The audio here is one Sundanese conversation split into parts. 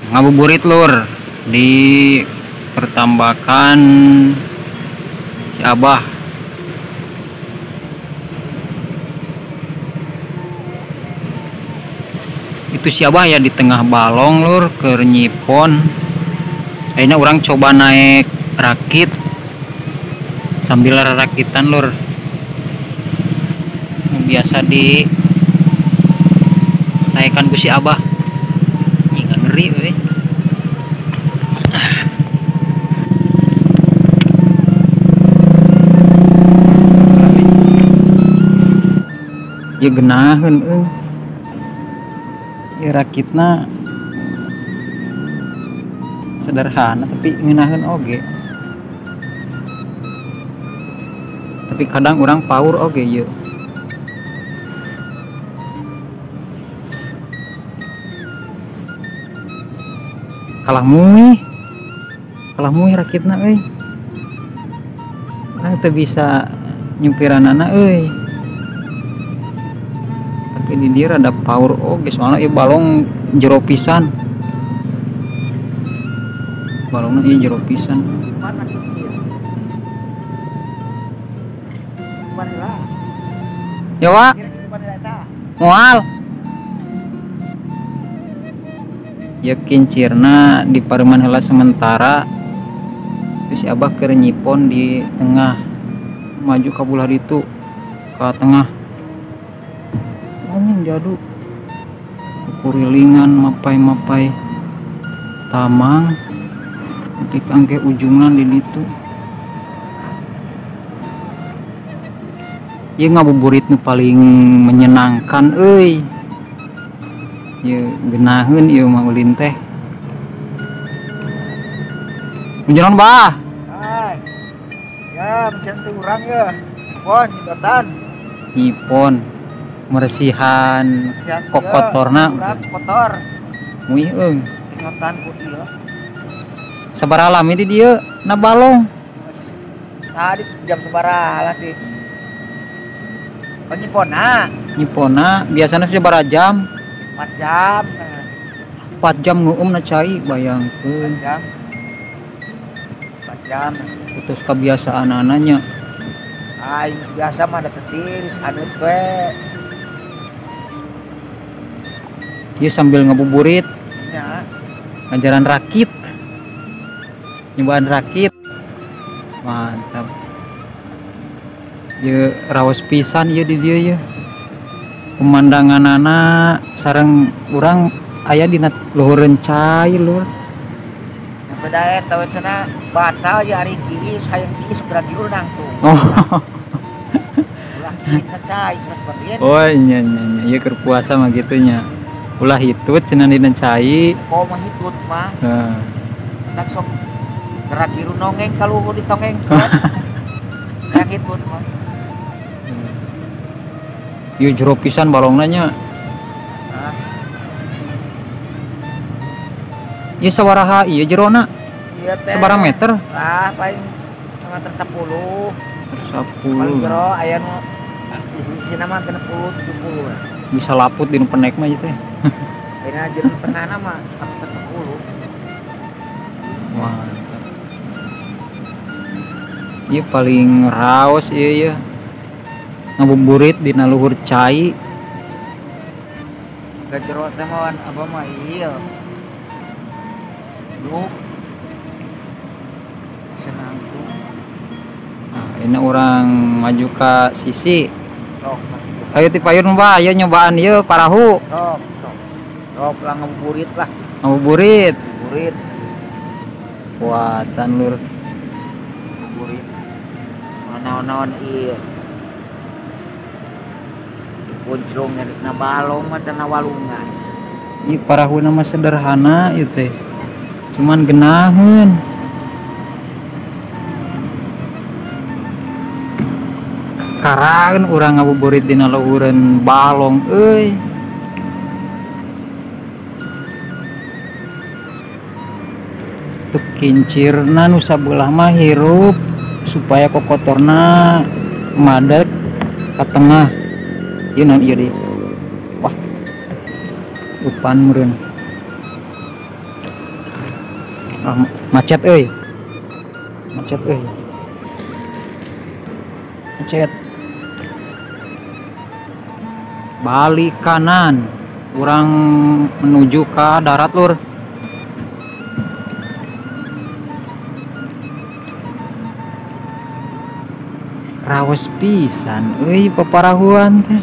Ngabuburit lur di pertambakan si Abah. Itu si Abah ya di tengah balong lur keur nyipon. Akhirnya orang coba naik rakit sambil rakitan lur. Biasa di naikkan ku si Abah. Ngeri euy. Ya genaheun euy. Ya rakitna sederhana tapi ngeunaheun oge. Tapi kadang orang power oge ieu. Kalah muih rakitna euy. Urang teu bisa nyumpiranana euy. Tapi di dieu rada power oge soalna ieu balong jero pisan. Balongna ieu jero pisan. Ya Wak. Moal. Ya kincirna di pareman heula sementara. Terus si Abah keur nyipon di tengah, maju ka bulah ditu ka tengah. Anjing jadu. Kurilingan mapai-mapai tamang tapi kangge ujungna di ditu. Ieu ngabuburit nu paling menyenangkan euy. Ieu geunaheun ieu mah ulin teh. Menjeron bah. Hai. Ya, menceun urang ya. Nyipon, nyidotan. Nyipon. Meresihan kotorna. Kotor. Muih eung. Nyotan ku ieu. Sabaraha lami di dieu na balong? Tadi jam sabaraha lah sih. Oh, nyiponna. Nyiponna biasana sabaraha jam? 4 jam. 4 jam ngeueum na cai bayangkeun. 4 jam. 4 jam. Putus kebiasaanana nya. Aing biasa mah da tetiris aneut we. Ieu sambil ngabuburit. Nya. Ngajaran rakit. Nyobaan rakit. Mantap. Ieu raos pisan ieu di dieu ieu. Pemandanganana sareng urang aya dina luhureun cai lur. Beda eta we cenah batal ya ari kiis hayang kiis berarti urang tuh. Oh. Ulah kita cai cenah berdieu. Oh nya nya nya ieu keur puasa mah kitu nya. Ulah hitut cenah dina cai. Komo hitut mah. Heeh. Tak sok gerak giru nongeng ka luhur ditongengkeun. Gerak hitut mah. Ieu jero pisan balongna nya. Hah? Ieu sabaraha ieu jerona? Ieu teh. Sabaraha meter? Lah paling meter 10. 10. Paling jero aya nu di sini mah 60 70 lah. Bisa laput di nu penek mah ieu teh. Dina jero tengahna mah meter 10. Mantap. Ieu paling raos ieu ya. Ngabuburit dina luhur cai. Ga jero teh mah abah mah ieu. Lu senang tuh. Nah, ini orang maju ke sisi. Sok. Ayo ti payun bah, ayo nyobaan ieu parahu. Sok, sok. Sok lah ngabuburit lah. Ngabuburit. Ngabuburit. Kuatan lur. Ngabuburit. Naon-naon ieu. Kunclung na balong mah cenah walungan. Ieu parahuna mah sederhana ieu teh. Cuman geunaheun. Karaeun urang ngabuburit dina luhureun balong euy. Tuh kincirna nu sabelah mah hirup supaya kokotorna madet ka tengah. Ieu naon ieu deui? Wah. Upan meureun. Macet euy. Macet euy. Macet. Balik kanan. Urang menuju ke darat lur. Rawas pisan euy paparahuan teh.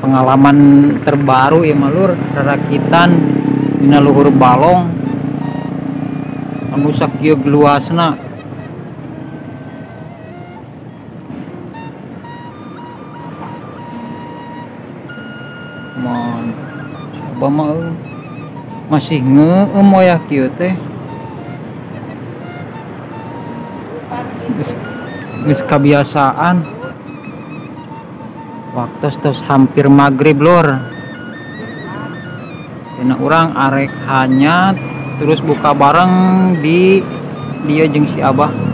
Pengalaman terbaru ya malur, rarakitan dina luhur balong anu sakieu luasna. Mon coba mah masih ngeueum wayah kieu teh. Geus kabiasaan. Waktu terus hampir maghrib lur. Dina urang arek hanya terus buka bareng di dia jeung si Abah.